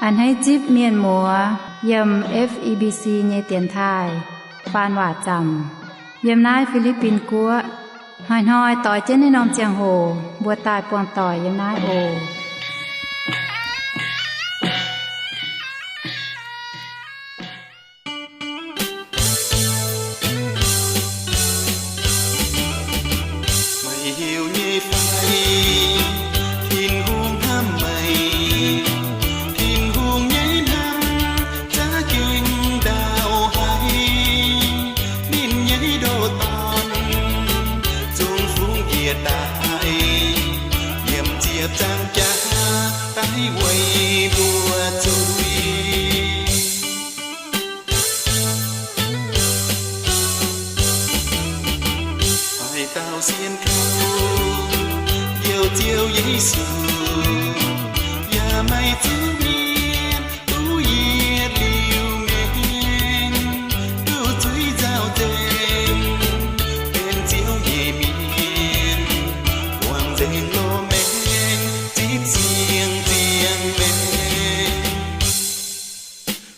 A'hneiv zipv mienh muoz yiem F E B C nyei dienx taaih faan waac zaamc yiem naaiv Fi^li^bin Guoqv. Hnoi-hnoi doix jienv naaiv norm ziangh hoc mbuo daaih buangh doic yiem naaiv oc. Meih heuc nyei fai? Tin-Hungh hnamv meih. Tin-Hungh nyei hnamv za'gengh ndaauv haic. Ninh nyei ndoh dorn zungv fungx njiec daaih, yiem ziepc nzaangc jaax daaih weic mbuo zuiz. Haaix dauh sienx kaux Njoux Ziouv Yesu, yaac maaih zuqc mienh duqv yietc liuz maengc, duqv zuiz nzauh nzengc, benx Ziouv nyei mienh, buangh nzengc loz-maengc, zipv ziangh ziangh maengc.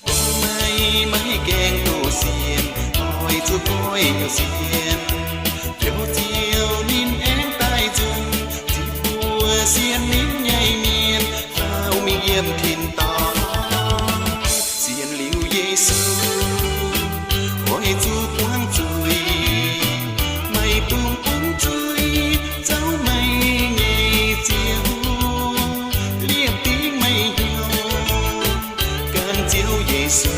Gorngv meih maiv gaengh duqv sienx, oix zuqc goiv nyungc sienx. Njoux Ziouv ninh aengx daaih nzunc, zipv mbuo sienx ninh nyei mienh faaux mingh yiem tin-dorngh. Sienx liuz Yesu, oix zuqc buangv zuiz, maiv dungx bun zuiz zouv meih nyei ziouc, liepc dingv meih hnyouv gan Ziouv Yesu,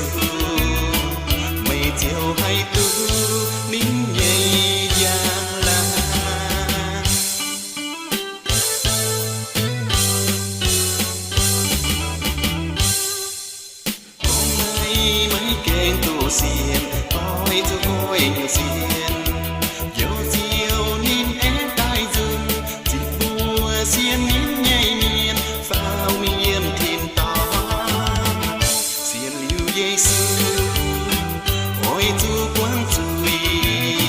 meih ziouc haih duqv ninh nyei njang-laangc. Gorngv meih maiv gaengh duqv sienx, oix zuqc goiv nyungc sienx. Njoux Ziouv ninh aengx daaih nzunc, zipv mbuo sienx ninh nyei mienh faaux mingh yiem tin-dorngh. Sienx liuz Yesu, oix zuqc buangv zuiz,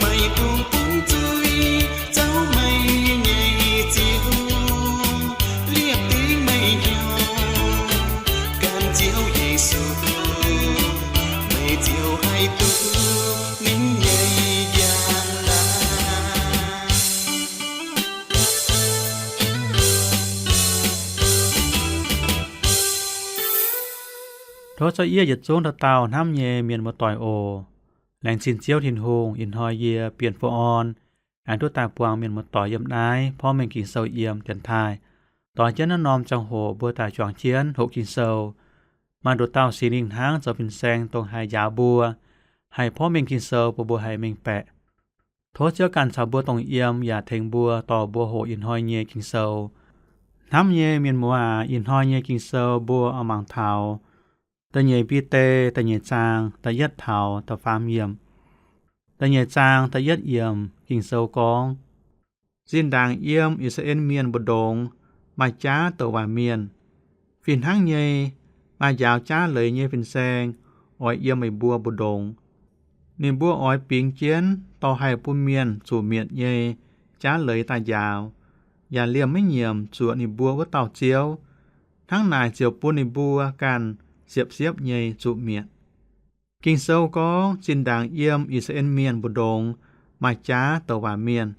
maiv dungx bun zuiz zouv meih nyei ziouc, liepc dingv meih hnyouv gan Ziouv Yesu, meih ziouc haih duqv ninh nyei njang-laangc. Tov za'gengh yietc zungv dauh dauh hnamv nyei mienh muoz-doic oc. Laengz zingh Ziouv Tin-Hungh ih hnoi yie Bienh Fu'on aengx duqv daaih buangh mienh muoz-doic yiem naaiv porv mengh Ging-Sou yiem dienx taaih. Doix jienv naaiv norm ziangh hoc mbuo daaih juangc jienv hoqc Ging-Sou. Maaih nduqc dauh Singx Lingh hnangv zoux fin-saeng dongh haih njaaux mbuo, haih porv mengh Ging-Sou bun mbuo haih mengh baeqc. Tov Ziouv ganh caux mbuo dongh yiem yaac tengx mbuo dorh mbuo hoqc ih hnoi nyei Ging-Sou. Hnamv nyei mienh muoz aac, ih hnoi nyei Ging-Sou mbuo oix mangc taux da'nyeic Bide da'nyeic zaang da'yietv taux da'faam yiemc. Da'nyeic zaang da'yietv yiemc Ging-Sou gorngv, zinh ndaangc yiem I^saa^laa^en Mienh mbu'ndongx maaih jaav douc waac mienh. Fih hnangv nyei, maaih njaaux jaav leiz nyei fin-saeng oix yiem meih mbuo mbu'ndongx. Ninh mbuo oix bingx jienv dorh haih bun mienh zuqc mietc nyei jaav leiz daaih njaaux, yaac liemh maiv nyiemc zuoqc ninh mbuo wuov dauh Ziouv. Hnangv naaic ziouc bun ninh mbuo ganh siepv-siepv nyei zuqc mietc. Ging-Sou gorngv zinh ndaangc yiem I^saa^laa^en Mienh mbu'ndongx maaih jaav douc waac mienh.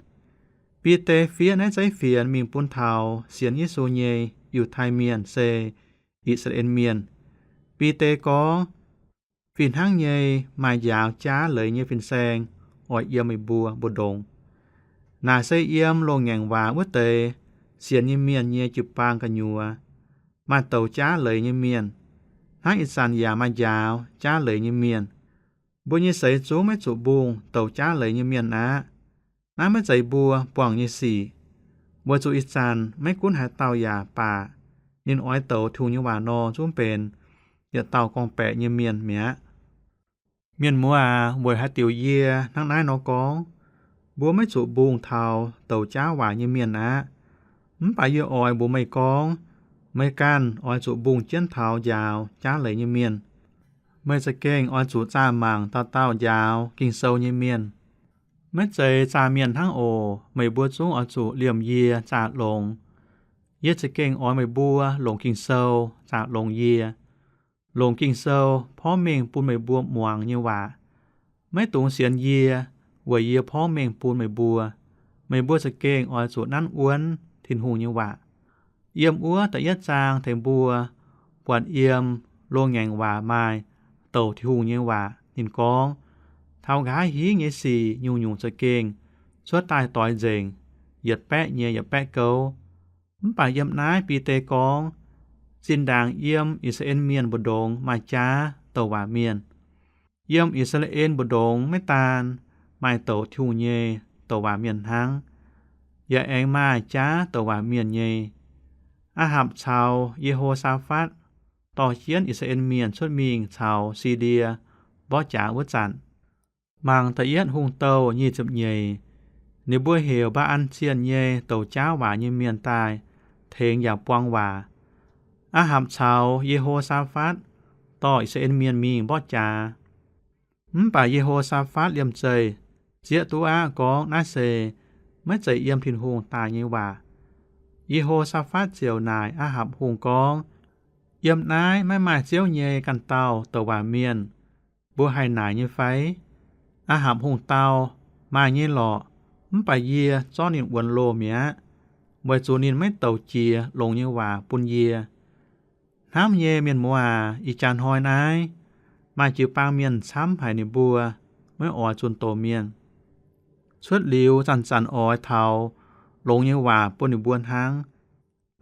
Bide fiev naaiv zeiv fienx mingh bun taux sienx Yesu nyei Yiutai Mienh se I^saa^laa^en Mienh. Bide gorngv, fih hnangv nyei, maaih njaaux jaav leiz nyei fin-saeng oix yiem meih mbuo mbu'ndongx. Naaic se yiem loz-ngaengc waac wuov deix sienx nyei mienh nyei jiu-baang gu'nyuoz. Maaih douc jaav leiz nyei mienh, hnangv ih zanc yaac maaih njaaux jaav leiz nyei mienh. Mbuo nyei seix zungv maiv zuqc mbungh douc jaav leiz nyei mienh aqv. Naaiv maiv zeiz mbuo buangh nyei sic, weic zuqc ih zanc maiv gunv haaix dauh yaac baac, ninh oix douc Tin-Hungh nyei waac nor, zungv benx yietc dauh gorngv-baeqc nyei mienh mi'aqv. Mienh muoz aac, weic haaix diuc yie hnangv naaiv nor gorngv? Mbuo maiv zuqc mbungh taux douc jaav waac nyei mienh aqv. Mv baac yie oix mbuox meih gorngv, meih ganh oix zuqc mbungh jienv taux njaaux jaav leiz nyei mienh. Meih za'gengh oix zuqc zaah mangc dauh dauh njaaux Ging-Sou nyei mienh. Maiv zeiz zaah mienh hnangv oc. Meih mbuo zungv oix zuqc liemh yie zaah longx. Yie za'gengh oix meih mbuo longc Ging-Sou zaqc longx yie, longc Ging-Sou porv mengh bun meih mbuo muangx nyei waac. Maiv dungx sienx yie, weic yie porv mengh bun meih mbuo. Meih mbuo za'gengh oix zuqc nanv wuonv Tin-Hungh nyei waac. Yiem wuov da'yietv zaang tengx mbuo buatc yiem loz-ngaengc waac maaih douc Tin-Hungh nyei waac. Ninh gorngv, taux nqa'haav hingv nyei sic nyungc-nyungc za'gengh cuotv daaih doix nzengc, yietc baeqv nyei yietc baeqv gouv. Mv baac yiem naaiv Bide gorngv, zinh ndaangc yiem I^saa^laa^en Mienh mbu'ndongx maaih jaav douc waac mienh. Yiem I^saa^laa^en mbu'ndongx maiv daan maaih douc Tin-Hungh nyei douc waac mienh hnangv, yaac aengx maaih jaav douc waac mienh nyei. Aa^hapc caux Ye^ho^saa^fatv dorh jienv I^saa^laa^en Mienh cuotv mingh caux Silie mborqv jaax wuov zanc, mangc da'yietv Hungh Douh nyic ziepc nyeic, ninh mbuo heuc Mbaa^an zienh nyei douc jaav waac nyei mienh daaih tengx yaac buang waac. Aa^hapc caux Ye^ho^saa^fatv dorh I^saa^laa^en Mienh mingh mborqv jaax. Mv baac Ye^ho^saa^fatv liemh zeih zieqv duqv aqv gorngv naaiv se maiv zeiz yiem Tin-Hungh daaih nyei waac. Ye^ho^saa^fatv ziouc naaic Aa^hapc Hungh gorngv, yiem naaiv maiv maaih Ziouv nyei ganh dauh douc waac mienh, mbuo haih naaic nyei fai? Aa^hapc Hungh dau, maaih nyei lorqc, mv baac yie zorqv ninh wuonx loh mi'aqv, weic zuqc ninh maiv douc jiex longx nyei waac bun yie. Hnamv nyei mienh muoz aac, ih jaax hnoi naaiv maaih jiu-baang mienh camv haic ninh mbuo maiv oix zunh doz mienh. Cuotv liuz zanc-zanc oix taux longx nyei waac bun ninh mbuo hnangv.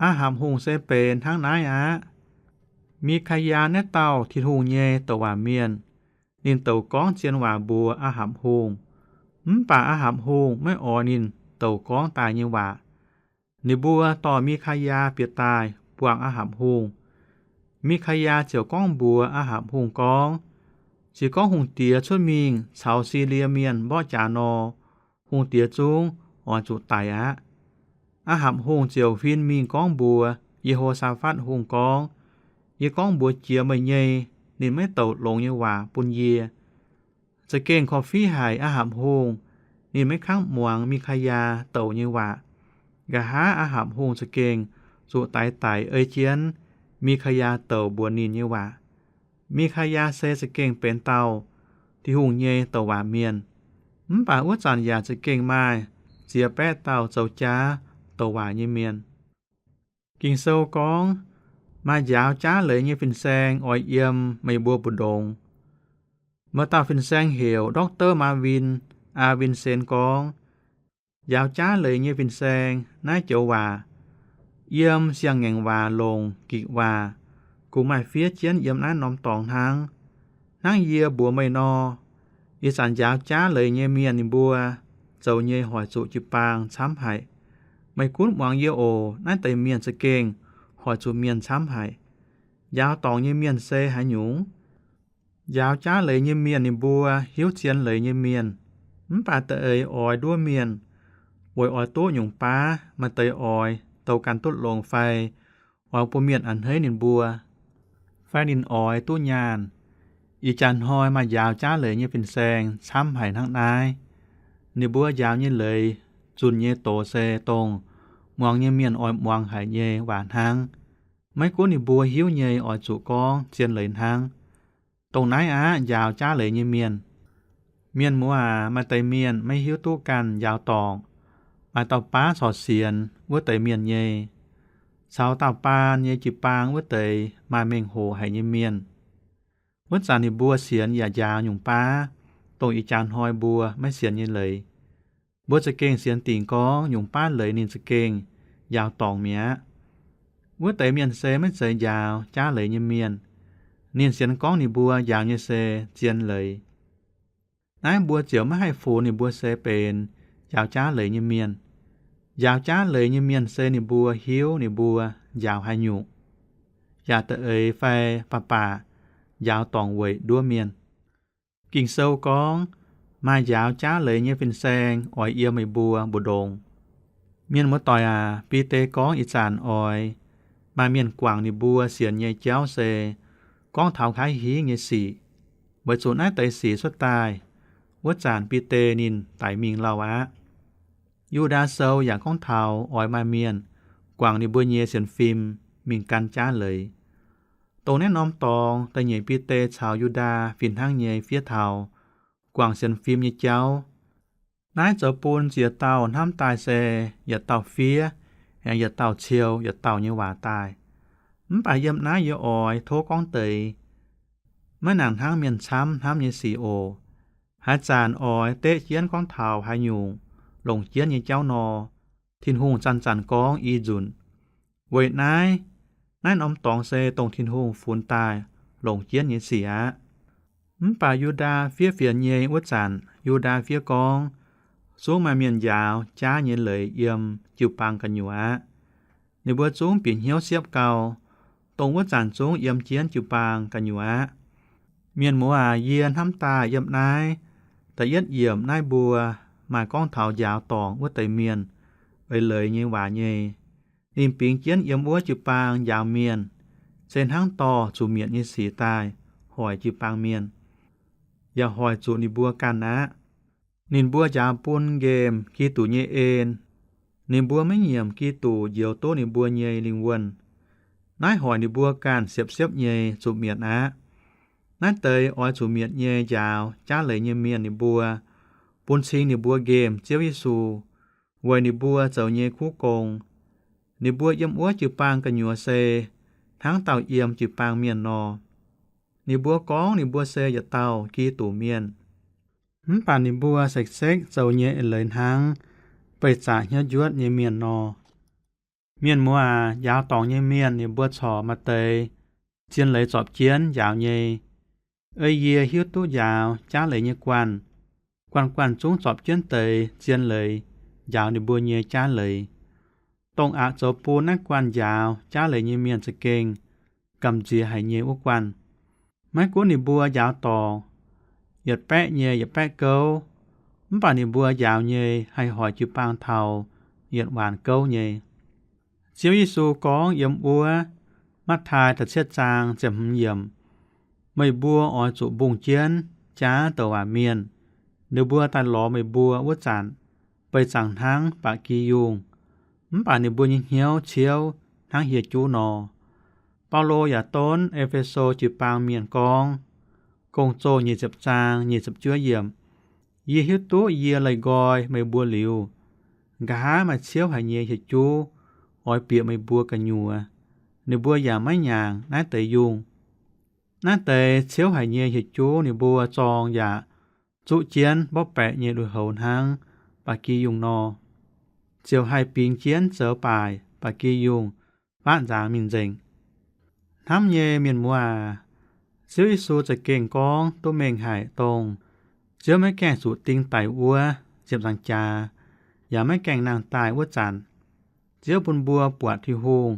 Aa^hapc Hungh se benx hnangv naaiv aqv. Mi^kaa^yaa naaiv dauh Tin-Hungh nyei douc waac mienh, ninh douc gorngv zien waac mbuox Aa^hapc Hungh. Mv baac Aa^hapc Hungh maiv oix ninh douc gorngv daaih nyei waac. Ninh mbuo dorh Mi^kaa^yaa bieqc daaih buangh Aa^hapc Hungh. Mi^kaa^yaa ziouc gorngv mbuox Aa^hapc Hungh gorngv, se gorngv hungh diex cuotv mingh caux Silie Mienh mborqv jaax nor, hungh diex zungv oix zuqc daic aqv. Aa^hapc Hungh ziouc huin mingh gorngv mbuox Ye^ho^saa^fatv Hungh gorngv, yie gorngv mbuox jiex meih nyei, ninh maiv douc longx nyei waac bun yie. Za'gengh korv-fiqv haic Aa^hapc Hungh, ninh maiv kangv muangx Mi^kaa^yaa douc nyei waac. Nqa'haav Aa^hapc Hungh za'gengh zuqc daix daic ei jienv Mi^kaa^yaa douc mbuox ninh nyei waac. Mi^kaa^yaa se za'gengh benx dauh Tin-Hungh nyei douc waac mienh. Mv baac wuov zanc yaac za'gengh maaih ziex baeqv dauh zoux jaav douc waac nyei mienh. Ging-Sou gorngv, maaih njaaux jaav leiz nyei fin-saeng oix yiem meih mbuo mbu'ndongx. Maaih dauh fin-saeng heuc Doctor Marvin A. Vinson gorngv, njaaux jaav leiz nyei fin-saeng naaiv joux waac yiem siang-ngaengc waac longc Gikc waac kungx maaih fiev jienv yiem naaiv norm dorngx hnangv. Hnangv yie mbuox meih nor, ih zanc njaaux jaav leiz nyei mienh ninh mbuo zoux nyei hoic zuqc jiu-baang camv haic. Meih gunv muangx yie oc. Naaiv deix mienh za'gengh hoic zuqc mienh camv haic. Njaaux dorngc nyei mienh se haaix nyungc? Njaaux jaav leiz nyei mienh ninh mbuo hiuv zien leiz nyei mienh, mv baac da'eix oix nduov mienh, weic oix duqv nyungc baav maaih deix oix douh ganh duqv longx fai oix bun mienh a'hneiv ninh mbuo, fai ninh oix duqv nyaanh. Ih jaax hnoi maaih njaaux jaav leiz nyei fin-saeng camv haic hnangv naaiv. Ninh mbuo njaaux nyei leiz zunh nyei doz se dongh muangx nyei mienh oix muangx haic nyei waac hnangv. Maiv gunv ninh mbuo hiuv nyei oix zuqc gorngv zien leiz hnangv. Dongh naaiv aqv njaaux jaav leiz nyei mienh. Mienh muoz aac, maaih deix mienh maiv hiuv duqv ganh njaaux dorngc. Maaih dauh baav corc sienx wuov deix mienh nyei. Caux daauh baan nyei jiu-baang wuov deix maaih mengh hoc haic nyei mienh. Wuov zanc ninh mbuo sienx yaac njaaux nyungc baav, dongh ih jaax hnoi mbuo maiv sienx nyei leiz. Mbuo za'gengh sienx dingc gorngv nyungc baav leiz ninh za'gengh njaaux dorngc mi'aqv. Wuov deix mienh se maiv zeiz njaaux jaav leiz nyei mienh. Ninh sienx gorngv ninh mbuo njaaux nyei se zien leiz. Naaiv mbuo ziouc maiv haih funx ninh mbuo se benx njaaux jaav leiz nyei mienh. Njaaux jaav leiz nyei mienh se ninh mbuo hiuv ninh mbuo njaaux haaix nyungc, yaac da'eix fai baac baac njaaux dorngc weic nduov mienh. Ging-Sou gorngv, maaih njaaux jaav leiz nyei fin-saeng oix yiem meih mbuo mbu'ndongx. Mienh muoz-doic aac, Bide gorngv ih zanc oix maaih mienh guangc ninh mbuo sienx nyei jauv se gorngv taux nqa'haav hingv nyei sic, weic zuqc naaiv deix sic cuotv daaih wuov zanc Bide ninh daic mingh lauh aqv. Yu^ndaa Sou yaac gorngv taux oix maaih mienh guangc ninh mbuo nyei sienx fim mingh gan jaav leiz. Dongh naaiv norm dorngx, da'nyeic Bide caux Yu^ndaa fih hnangv nyei fiev taux guangc sienx fim nyei jauv. Naaiv zoux bun ziex dauh hnamv daaih se yietc dauh fiev, aengx yietc dauh ciou yietc dauh nyei waac daaih. Mv baac yiem naaiv yie oix tov gorngv deix, maiv nangc hnangv mienh camv hnamv nyei sic oc. Haaix zanc oix deqv jienv gorngv taux haaix nyungc longc jienv nyei jauv nor, Tin-Hungh zanc-zanc gorngv i nzunc. Weic naaiv, naaiv norm dorngx se dongh Tin-Hungh funx daaih longc jienv nyei sic aqv. Mv baac Yu^ndaa fiev fienx nyei wuov zanc, Yu^ndaa fiev gorngv, zungv maaih mienh njaaux jaav nyei leiz yiem jiu-baang gu'nyuoz aqv. Ninh mbuo zungv bieqc hnyouv siepv gau, dongh wuov zanc zungv yiem jienv jiu-baang gu'nyuoz aqv. Mienh muoz aac, yie hnamv daaih yiem naaiv da'yietv yiemc naaiv mbuo maaih gorngv taux njaaux dorngc wuov deix mienh eix leiz nyei waac nyei. Ninh bingx jienv yiem wuov jiu-baang njaaux mienh, se hnangv dorh zuqc mietc nyei sic daaih hoic jiu-baang mienh, yaac hoic zuqc ninh mbuo ganh aqv. Ninh mbuo njaaux bun nqemh Giduc nyei en. Ninh mbuo maiv nyiemc Giduc njoux duqv ninh mbuo nyei lingh wuonh. Naaiv hoic ninh mbuo ganh siepv-siepv nyei zuqc mietc aqv. Naaiv deix oix zuqc mietc nyei njaaux jaav leiz nyei mienh ninh mbuo, bun cing ninh mbuo nqemh Ziouv Yesu, weic ninh mbuo zoux nyei kuv gong. Ninh mbuo yiem wuov jiu-baang gu'nyuoz se hnangv dauh yiem jiu-baang mienh nor. Ninh mbuo gorngv ninh mbuo se yietc dauh Giduc mienh, mv baac ninh mbuo sekv-sekv zoux nyei eix leiz hnangv beih zaqc hnyouv njuotv nyei mienh nor. Mienh muoz aac, njaaux dorngc nyei mienh ninh mbuo corc maaih deix zien leiz zorpc jienv njaaux nyei. Ei yie hiuv duqv njaaux jaav leiz nyei guanh, guanh guanh zungv zorpc jienv deix zien leiz njaaux ninh mbuo nyei jaav leiz. Dongh aqc zoux bun naaiv guanh njaaux jaav leiz nyei mienh za'gengh gamh nziex haic nyei wuov guanh. Maiv gunv ninh mbuo njaaux dorngc yietc baeqv nyei yietc baeqv gouv, mv baac ninh mbuo njaaux nyei haih hoic jiu-baang taux yietc waanc gouv nyei. Ziouv Yesu gorngv yiem wuov Matv^taai da'cietv zaang ziepc hmz yiemc, meih mbuo oix zuqc mbungh jienv jaav douc waac mienh. Ninh mbuo daaih lorz meih mbuo wuov zanc, beih zaangc hnangv ba'gi yungh, mv baac ninh mbuo nyei hnyouv ciouv hnangv hieh juv nor. Baulo yaac donv E^fe^so jiu-baang mienh gorngv, Gong-Zoh nyic ziepc zaang nyic ziepc juov yiemc, Yie hiuv duqv yie leih nqoi meih mbuo liuz, nqa'haav maaih ciouv haic nyei hieh juv oix bieqc meih mbuo gu'nyuoz. Ninh mbuo yaac maiv nyaangc naaiv deix yungh. Naaiv deix ciouv haic nyei hieh juv ninh mbuo zorng yaac zuqv jienv mborqv baeqc nyei lui-houx hnangv ba'gi yungh nor, ziouc haih bingx jienv zoux baaic ba'gi yungh faatv nzaangx mingh nzengc. Hnamv nyei mienh muoz aac, Ziouv Yesu za'gengh gorngv duqv mengh haic dongh Ziouv maiv gaengh zuqc ding daic wuov ziepc nzaangc jaax, yaac maiv gaengh nangh daaih wuov zanc, Ziouv bun mbuo buatc Tin-Hungh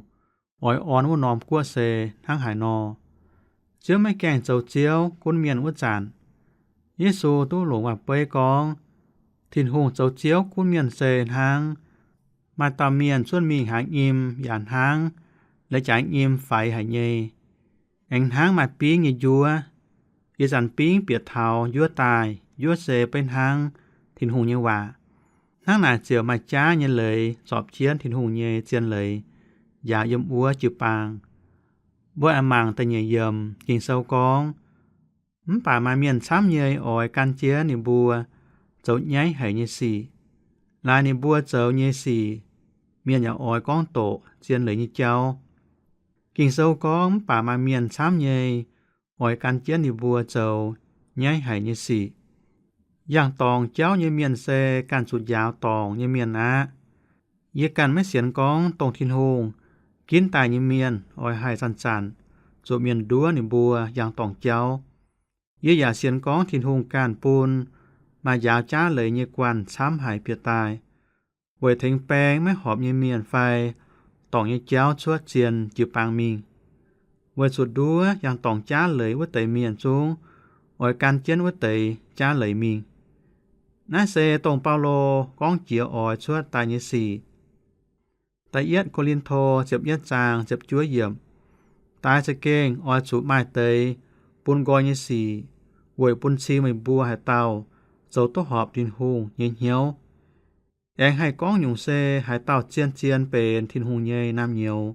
oix orn wuov norm guoqv se hnangv haaix nor. Ziouv maiv gaengh zoux Ziouv gunv mienh wuov zanc, Yesu duqv longc waac-beiv gorngv, Tin-Hungh zoux Ziouv gunv mienh se hnangv maaih dauh mienh cuotv mingh haaix nyim yaac hnangv la'jaaix nyim faix haic nyei, aengx hnangv maaih bingv nyei njuov. Ih zanc bingv bieqc taux njuov daaih, njuov se beiv hnangv Tin-Hungh nyei waac. Hnangv naaic ziouc maaih jaav nyei leiz zorpc jienv Tin-Hungh nyei zien leiz njaaux yiem wuov jiu-baang. Mbuo aengx mangc da'nyeic yiemc Ging-Sou gorngv, Mv baac maaih mienh camv nyei oix gan jienv ninh mbuo zoux nyaiv haic nyei sic. Laaix ninh mbuo zoux nyei sic, mienh yaac oix gorngv doqc zien leiz nyei jauv. Ging-Sou gorngv mv baac maaih mienh camv nyei oix gan jienv ninh mbuo zoux nyaiv haic nyei sic. Yangh dorngc jauv nyei mienh se ganh zuqc njaaux dorngc nyei mienh aqv. Yie ganh maiv sienx gorngv dongh Tin-Hungh ginv daaih nyei mienh oix haih zanc-zanc zuqc mienh nduov ninh mbuo yangh dorngc jauv. Yie yaac sienx gorngv Tin-Hungh ganh bun maaih njaaux jaav leiz nyei guanh camv haic bieqc daaih, weic tengx baeng maiv horpc nyei mienh fai dorngc nyei jauv cuotv zien jiu-baang mingh, weic zuqc nduov yangh dorngc jaav leiz wuov deix mienh zungv oix gan jienv wuov deix jaav leiz mingh. Naaiv se dongh Baulo gorngv jiex oix cuotv daaih nyei sic. Da'yietv Ko^lin^to ziepc yietv zaang ziepc juov yiemc, Daaix za'gengh oix zuqc maaih deix bun nqoi nyei sic, weic bun cing meih mbuo haaix dauh zoux duqv horpc Tin-Hungh nyei hnyouv. Aengx haih gorngv nyungc se haaix dauh zien-zien benx Tin-Hungh nyei naamh nyouz,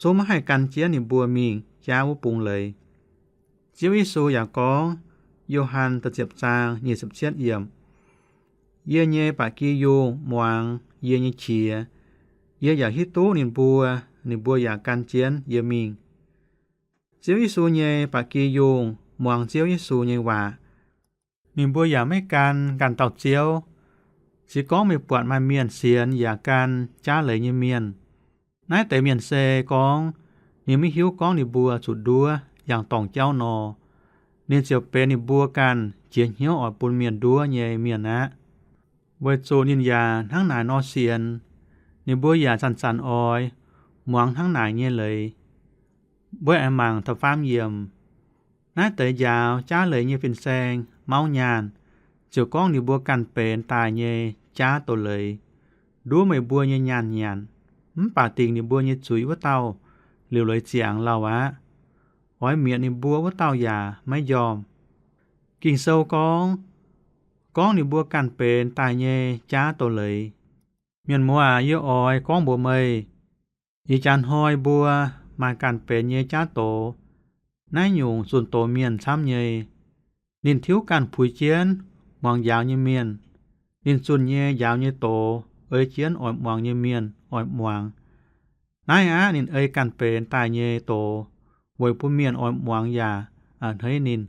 zungv maiv haih gan jienv ninh mbuo mingh jaav wuov bungx leiz. Ziouv Yesu yaac gorngv, Yo^han da'ziepc zaang nyic ziepc cietv yiemc, Yie nyei ba'gi yungh muangx yie nyei qiex. Yie yaac hiuv duqv ninh mbuo, ninh mbuo yaac gan jienv yie mingh. Ziouv Yesu nyei ba'gi yungh muangx Ziouv Yesu nyei waac. Ninh mbuo yaac maiv gan nqanh dauh ziouv. Se gorngv meih buatc maaih mienh sienx yaac gan jaav leiz nyei mienh, naaiv deix mienh se gorngv ninh maiv hiuv gorngv ninh mbuo zuqc nduov yangh dorngc jauv nor, ninh ziouc benx ninh mbuo ganh jiex hnyouv oix bun mienh nduov nyei mienh aqv. Weic zuqc ninh yaac hnangv naaic nor sienx, ninh mbuo yaac zanc-zanc oix muangx hnangv naaic nyei leiz. Mbuo aengx mangc da'faam yiemc. Naaiv deix njaaux jaav leiz nyei fin-saeng mauv nyaanh, ziouc gorngv ninh mbuo ganh benx daaih nyei jaav doz-leiz, nduov meih mbuo nyei nyaanh nyanc. Mv baac dingc ninh mbuo nyei zuiz wuov dauh liuc leiz ziangx lauh aqv. Oix mietc ninh mbuo wuov dauh yaac maiv njormh. Ging-Sou gorngv, gorngv ninh mbuo ganh benx daaih nyei jaav doz-leiz. Mienh muoz aac, yie oix gorngv mbuox meih, ih jaax hnoi mbuo maaih ganh benx nyei jaav doz. Naaiv nyungc zunh doz mienh camv nyei. Ninh tiuv ganh puix jienv muangx njaaux nyei mienh. Ninh zunh nyei njaaux nyei doz ei jienv oix muangx nyei mienh oix muangx. Naaiv aqv, ninh ei ganh benx daaih nyei doz, weic bun mienh oix muangx yaac a'hneiv ninh.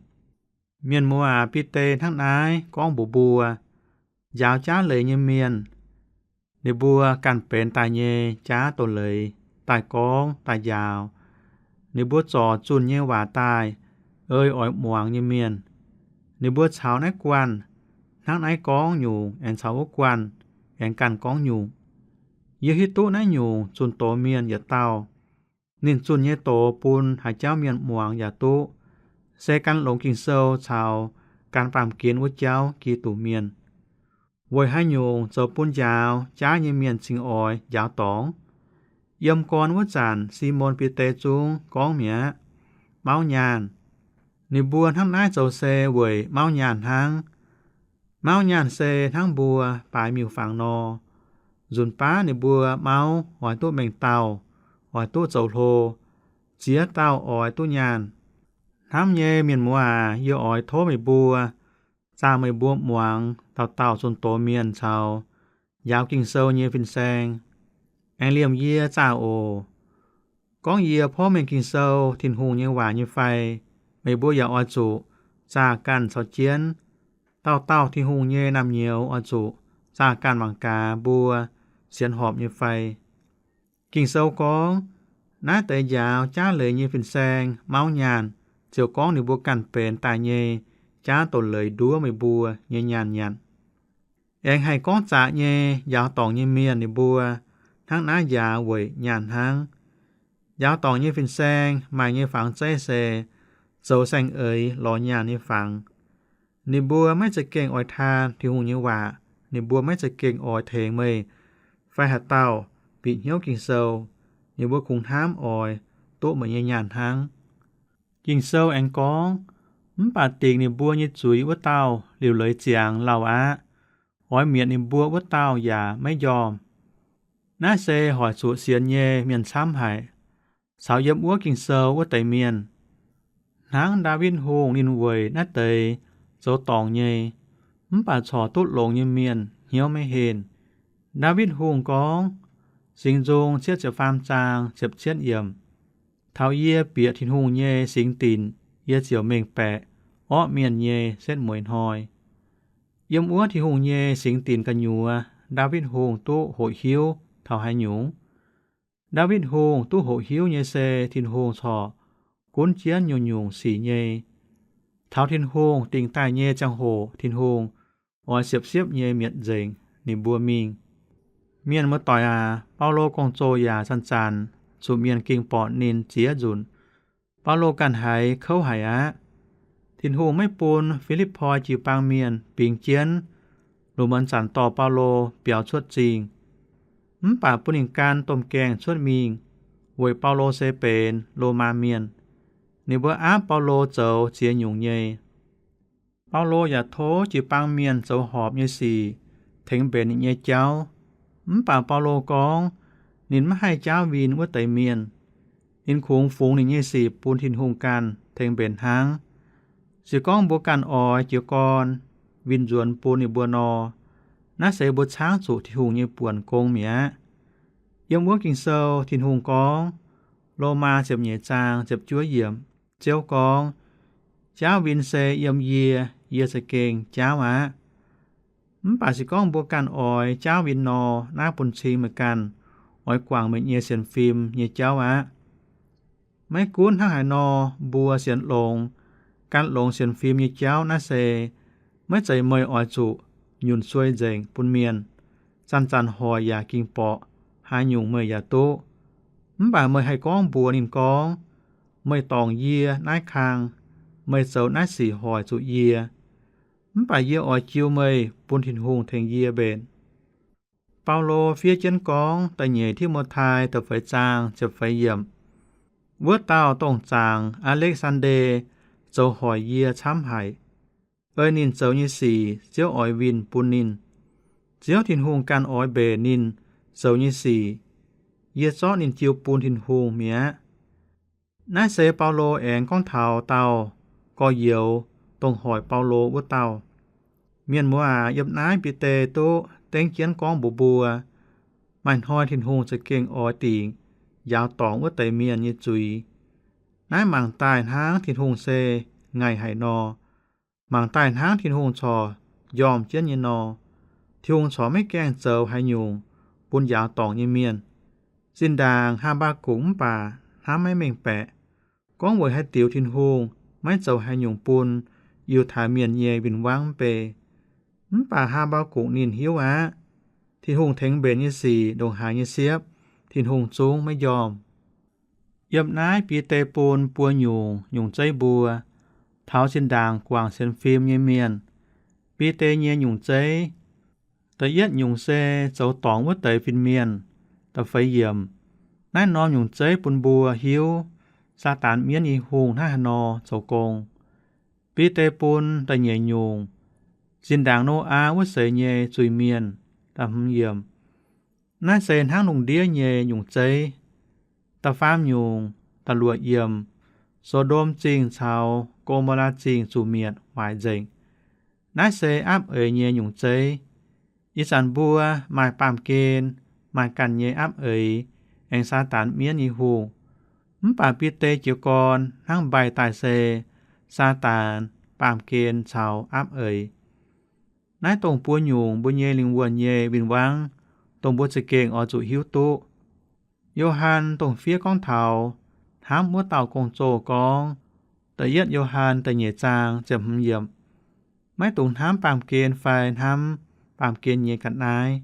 Mienh muoz aac, Bide hnangv naaiv gorngv mbuox mbuo, njaaux jaav leiz nyei mienh, ninh mbuo ganh benx daaih nyei jaav doz-leiz, daaih gorngv daaih njaaux. Ninh mbuo zorc zunh nyei waac daaih ei oix muangx nyei mienh. Ninh mbuo caux naaiv guanh hnangv naaiv gorngv nyungc, aengx caux wuov guanh aengx ganh gorngv nyungc. Yie hiuv duqv naaiv nyungc zunh doz mienh yietc dauh. Ninh zunh nyei doz bun haaix jauv mienh muangx yaac duqv, se gan longx Ging-Sou caux gan baamh gen wuov jauv Giduc Mienh. Weic haaix nyungc zoux bun njaaux jaav nyei mienh cingx oix njaaux dorngx? Yiem gorn wuov zanc Simon Bide zungv gorngv mi'aqv, mauv nyaanh. Ninh mbuo hnangv naaiv zoux se weic mauv nyaanh hnangv. Mauv nyaanh se hnangv mbuo baaix miuc-fangx nor, nzunc baav ninh mbuo mauv oix duqv mengh dauh, oix duqv zoux hlo, ziex dauh oix duqv nyaanh. Hnamv nyei mienh muoz aac, yie oix tov meih mbuo, zaah meih mbuo muangx dauh dauh zunh doz mienh caux njaaux Ging-Sou nyei fin-saeng. Aengx liemh yie zaah oc. Gorngv yie porv mengh Ging-Sou, Tin-Hungh nyei waac nyei fai, meih mbuo yaac oix zuqc zaah ganh caux jienv. Dauh dauh Tin-Hungh nyei naamh nyouz oix zuqc zaah ganh mangc gaax mbuo sienx horpc nyei fai. Ging-Sou gorngv, naaiv deix njaaux jaav leiz nyei fin-saeng mauv nyaanh, ziouc gorngv ninh mbuo ganh benx daaih nyei jaav doz-leiz nduov meih mbuo nyei nyaanh nyanc. Aengx haih gorngv zaqc nyei, njaaux dorngc nyei mienh ninh mbuo hnangv naaiv njaaux weic nyaanh hnangv. Njaaux dorngc nyei fin-saeng maaih nyei fangx zeiv se zoux saeng-eix lorz nyaanh nyei fangx. Ninh mbuo maiv za'gengh oix taan Tin-Hungh nyei waac. Ninh mbuo maiv za'gengh oix tengx meih fai haaix dauh bieqc hnyouv Ging-Sou. Ninh mbuo kungx hnamv oix duqv meih nyei nyaanh hnangv. Ging-Sou aengx gorngv, mv baac dingc ninh mbuo nyei zuiz wuov dauh liuc leiz ziangx lauh aqv. Oix mietc ninh mbuo wuov dauh yaac maiv njormh. Naaiv se hoic zuqc sienx nyei mienh camv haic, caux yiem wuov Ging-Sou wuov deix mienh. Hnangv Ndaawitv Hungh ninh weic naaiv deix zoux dorngc nyei, mv baac corc duqv longx nyei mienh hnyouv maiv henh. Ndaawitv Hungh gorngv, Singx Nzung cietv ziepc faam zaang ziepc cietv yiemc, taux yie bieqc Tin-Hungh nyei singx dinc, yie ziouc mengh baeqc orqv mienh nyei setv mueiz hnoi. Yiem wuov Tin-Hungh nyei singx dinc gu'nyuoz Ndaawitv Hungh duqv hoqc hiuv taux haaix nyungc? Ndaawitv Hungh duqv hoqc hiuv nyei se Tin-Hungh corc gunv jienv nyungc-nyungc sic nyei. Taux Tin-Hungh dingc daaih nyei ziangh hoc, Tin-Hungh oix siepv-siepv nyei mietc nzengc ninh mbuo mingh. Mienh muoz-doic aac, Baulo gong-zoh yaac zanc-zanc zuqc mienh ging borqc ninh ziex nzunc. Baulo ganh haiz kouv haic aqv. Tin-Hungh maiv bun Fi^lipv^poi jiu-baang mienh bingx jienv lungh muonz zanc dorh Baulo biaux cuotv zingh, mv baac bun ninh gan domh gaengh cuotv mingh, weic Baulo se benx Lomaa mienh. Ninh mbuo aapv Baulo zoux ziex nyungc nyei. Baulo yaac tov jiu-baang mienh zoux horpc nyei sic, tengx mbenc ninh nyei jauv. Mv baac Baulo gorngv ninh maiv haih jaauv win wuov deix mienh. Ninh kungx fungx ninh nyei sic bun Tin-Hungh ganh tengx mbenc hnangv. Se gorngv mbuo ganh oix jiez gorn win nzuonx bun ninh mbuo nor, naaiv se mbuo caangv zuqc Tin-Hungh nyei buonc gong mi'aqv. Yiem wuov Ging-Sou Tin-Hungh gorngv, Lomaa ziepc nyeic zaang ziepc juov yiemc, Ziouv gorngv, Jaauv win se yiem yie, yie za'gengh jaauv aqv. Mv baac se gorngv mbuo ganh oix jaauv win nor, naaiv bun cing meih ganh oix guangc meih nyei sienx fim nyei jauv aqv. Maiv gunv hnangv haaix nor, mbuo sienx longx, gan longx sienx fim nyei jauv naaiv se maiv zeiz meih oix zuqc nyunc suei nzengc bun mienh, zanc-zanc hoic yaac ging borqc, haaix nyungc meih yaac duqv. Mv baac meih haih gorngv mbuox ninh gorngv, Meih dorngc yie naaiv kang, meih zoux naaiv sic hoic zuqc yie. Mv baac yie oix jiu meih bun Tin-Hungh tengx yie mbenc. Baulo fiev jienv gorngv da'nyeic Ti^mo^tai da'feix zaang ziepc feix yiemc, Wuov dauh dongh zaangc Aa^lekv^saan^nde zoux hoic yie camv haic. Ei ninh zoux nyei sic Ziouv oix winh bun ninh. Ziouv Tin-Hungh ganh oix mbenc ninh zoux nyei sic. Yie zorqv ninh jiu bun Tin-Hungh mi'aqv. Naaiv se Baulo aengx gorngv taux dauh gorx-youz, dongh hoic Baulo wuov dauh. Mienh muoz aac, yiem naaiv Bide duqv dengv jienv gorngv mbuox mbuo, maaih hnoi Tin-Hungh za'gengh oix dingc njaaux dorngc wuov deix mienh nyei zuiz. Naaiv mangc daaih hnangv Tin-Hungh se ngaih haic nor. Mangc daaih hnangv Tin-Hungh corc njormh jienv nyei nor. Tin-Hungh corc maiv gaengh zoux haaix nyungc bun njaaux dorngc nyei mienh. Zinh ndaangc Haa^mbaa^gukc mv baac hnamv maiv mengh baeqc, gorngv weic haaix diuc Tin-Hungh maiv zoux haaix nyungc bun Yiutai Mienh nyei win-wangv mv bei. Mv baac Haa^mbaa^gukc ninh hiuv aqv, Tin-Hungh tengx mbenc nyei sic ndongc haaix nyei siepv, Tin-Hungh zungv maiv njormh. Yiem naaiv Bide bun buo nyungc nyungc zeiv mbuo, taux zinh ndaangc guangc sienx fim nyei mienh. Bide nyei nyungc zeiv, da'yietv nyungc se zoux dorngc wuov deix fin-mienh. Da'feix yiemc, naaiv norm nyungc zeiv bun mbuo hiuv Saadaan mienv nyei hungh hnangv haaix nor zoux gong. Bide bun da'nyeic nyungc, zinh ndaangc Noyaa wuov seix nyei zuiz-mienh. Da'hmz yiemc, naaiv se hnangv lungh ndiev nyei nyungc zeiv. Da'faam nyungc, da'luoqc yiemc, So^ndom Zingh caux Go^mo^laa Zingh zuqc mietc waaic nzengc. Naaiv se apv eix nyei nyungc zeiv. Ih zanc mbuo maaih baamh gen, maaih ganh nyei apv eix, aengx Saadaan mienv nyei hungh. Mv baac Bide jiez gorn hnangv mbaih daaih se Saadaan, baamh gen caux apv eix. Naaiv dongh buo nyungc mbuo nyei lingh wuonh nyei win-wangv, dongh mbuo za'gengh oix zuqc hiuv duqv. Yo^han dongh fiev gorngv taux hnamv wuov dauh gong-zoh gorngv, da'yietv Yo^han da'nyeic zaang ziepc hmz yiemc, maiv dungx hnamv baamh gen fai hnamv baamh gen nyei ga'naaiv.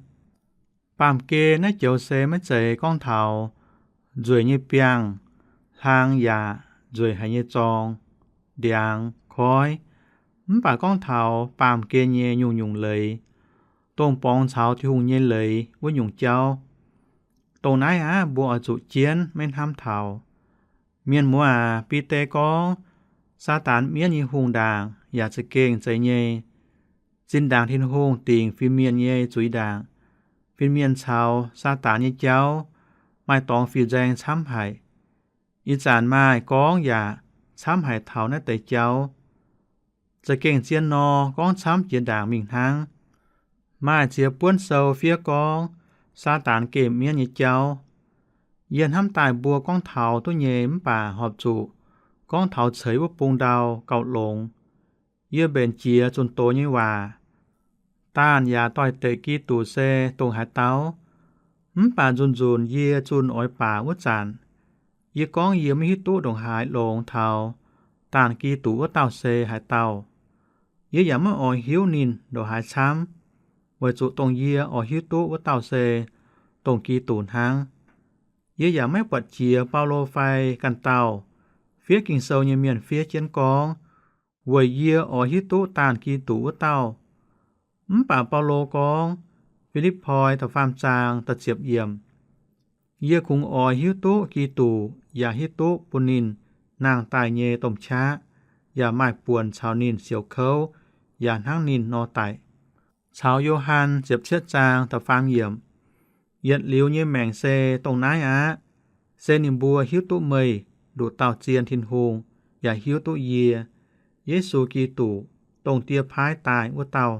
Baamh gen naaiv joux se maiv zeiz gorngv taux nzueic nyei biangh, hlang yaac nzueic haic nyei zorng, ndiangx, koiv, mv baac gorngv taux baamh gen nyei nyungc-nyungc leiz, dongh borngz caux Tin-Hungh nyei leiz wuov nyungc jauv. Dongh naaiv aqv, mbuo oix zuqc jienv maiv hnamv taux. Mienh muoz aac, Bide gorngv, Saadaan mienv nyei hungh ndaangc yaac za'gengh zeiz nyei. Zinh ndaangc Tin-Hungh dingc fin-mienh nyei zuiz ndaangc, fin-mienh caux Saadaan nyei jauv maaih dorngx fiuv nzaeng camv haic. Ih zanc maaih gorngv yaac camv haic taux naaiv deix jauv. Za'gengh zien nor, gorngv camv jiex ndaangc mingh hnangv. Maaih ziex buonv sou fiev gorngv Saadaan gemh mienv nyei jauv. Yie hnamv daaih mbuo gorngv taux duqv nyei mv baac horpc zuqc gorngv taux ceix wuov bung ndau gauh longx. Yie mbenc jiex zunh doz nyei waac. Daanh yaac doix-dekc Giduc se dongh haaix dauh? Mv baac nzunc-nzunc yie zunh oix baac wuov zanc, yie gorngv yie maiv hiuv duqv ndongc haaix longx taux Daanh Giduc wuov dauh se haaix dauh. Yie yaac maiv oix hiuv ninh ndongc haaix camv, weic zuqc dongh yie oix hiuv duqv wuov dauh se dongh Giduc hnangv. Yie yaac maiv buatc jiex Baulo fai ganh dauh fiev Ging-Sou nyei mienh fiev jienv gorngv, weic yie oix hiuv duqv Daanh Giduc wuov dauh. Mv baac Baulo gorngv, Fi^lipv^poi da'faam zaang da'ziepc yiemc, Yie kungx oix hiuv duqv Giduc yaac hiuv duqv bun ninh nangh daaih nyei domh qaqv, yaac maaih buonc caux ninh siouc kouv yaac hnangv ninh nor daic. Caux Yo^han ziepc cietv zaang da'faam yiemc, yietc liuz nyei maengc se dongh naaiv aqv. Se ninh mbuo hiuv duqv meih, nduqc dauh zien Tin-Hungh, yaac hiuv duqv yie, Yesu Giduc, dongh Die paaiv daaih wuov dauh.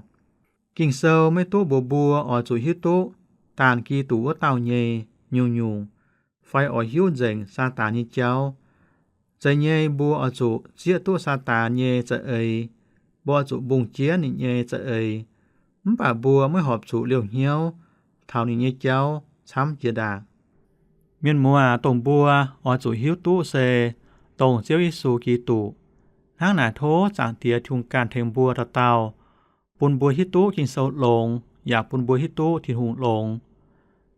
Ging-Sou maiv duqv mbuox mbuo oix zuqc hiuv duqv daanh Giduc wuov dauh nyei nyungc-nyungc, fai oix hiuv nzengc Saadaan nyei jauv. Zeiz nyei mbuo oix zuqc zieqv duqv Saadaan nyei za'eix. Mbuo oix zuqc mbungh jienv ninh nyei za'eix, mv baac mbuo maiv horpc zuqc liouh hnyouv taux ninh nyei jauv camv jiex ndaangc. Mienh muoz aac, dongh mbuo oix zuqc hiuv duqv se dongh Ziouv Yesu Giduc. Hnangv naaic tov Zaangc Diex Tin-Hungh ganh tengx mbuo dauh dauh, bun mbuo hiuv duqv Ging-Sou longx, yaac bun mbuo hiuv duqv Tin-Hungh longx.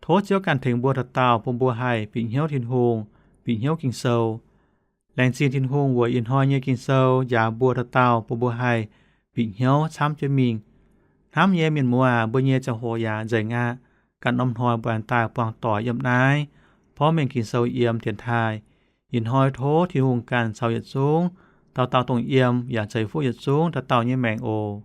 Tov Ziouv ganh tengx mbuo dauh dauh, bun mbuo haih bieqc hnyouv Tin-Hungh, bieqc hnyouv Ging-Sou. Laengz zingh Tin-Hungh weic ih hnoi nyei Ging-Sou njaaux mbuo dauh dauh, bun mbuo haih bieqc hnyouv camv jienv mingh. Hnamv nyei mienh muoz aac, mbuo nyei ziangh hoc yaac nzengc aqv. Ganh norm hnoi mbuo aengx daaih buangh doic yiem naaiv porv mengh Ging-Sou yiem dienx taaih. Ih hnoi tov Tin-Hungh ganh caux yietc zungv dauh dauh dongh yiem yaac ceix fuqv yietc zungv dauh dauh nyei maengc oc.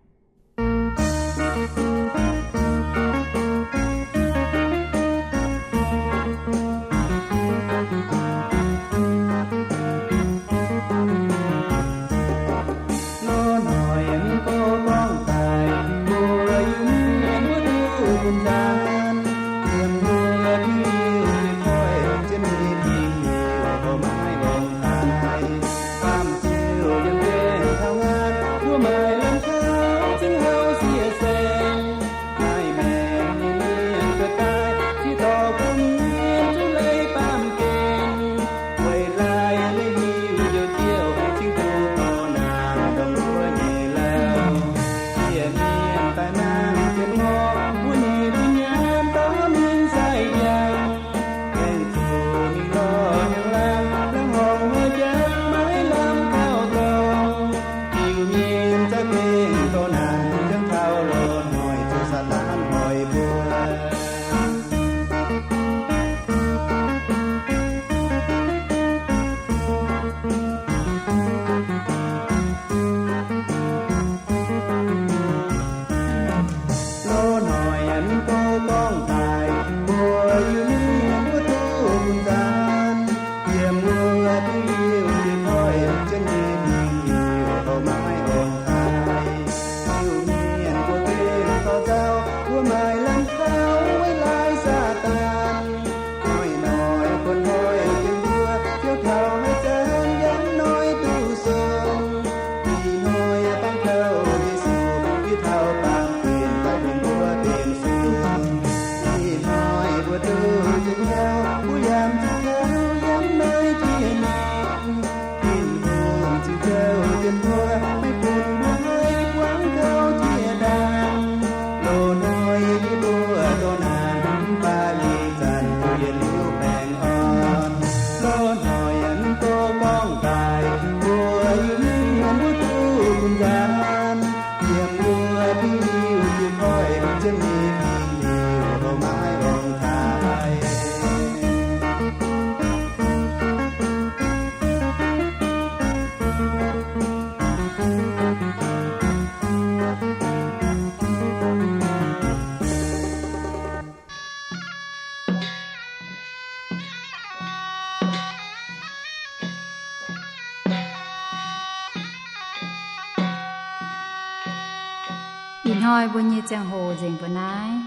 Ih hnoi mbuo nyei ziangh hoc nzengc mbuo naaiv.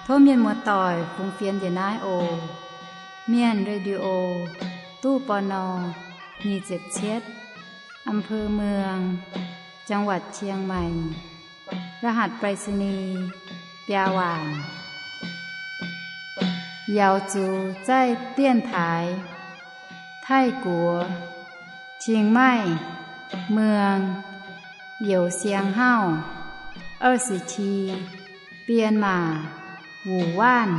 Tov mienh muoz-doic fungx fienx njiec naaiv oc. Mienh Radio, ตู้ ปณ. nyic ziepc cietv, อำเภอเมือง จังหวัดเชียงใหม่ รหัสไปรษณีย์ biaa waanc. Yaux zuqc zaih dienv taaix Taiv-Guoqv, Chiang Mai, Muang, Youz Siang Hauv, 二十七, Bienh Maac, Wuc Waanv.